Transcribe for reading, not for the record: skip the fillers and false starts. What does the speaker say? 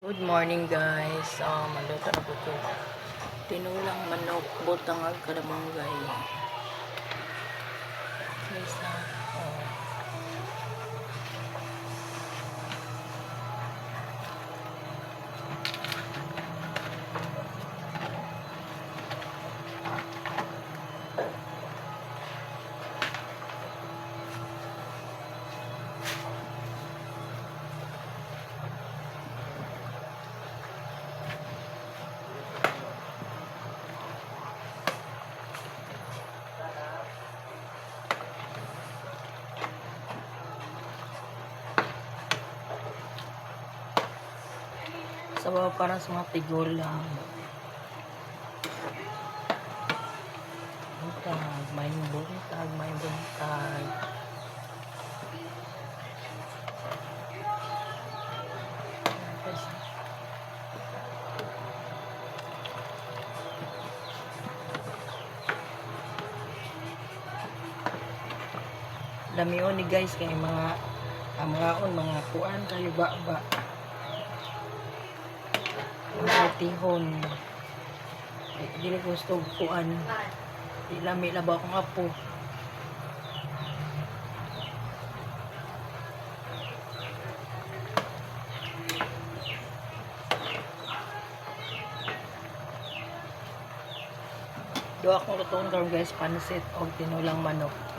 Good morning, guys. Maluto na po ko. Tinulang manok, butang ag kalamanggay. Guys, ha. Oh. Sabaw para sa mga tigulang. Buntag, maayong buntag, maayong buntag. Guys, damion ni, guys, kay mga ang mga on mga kuan kayo ba ba mga tihon. Dili ko gusto og kuan, di lami na ba akong apo. Duha akong lutoon karon, guys, pansit og tinulang manok.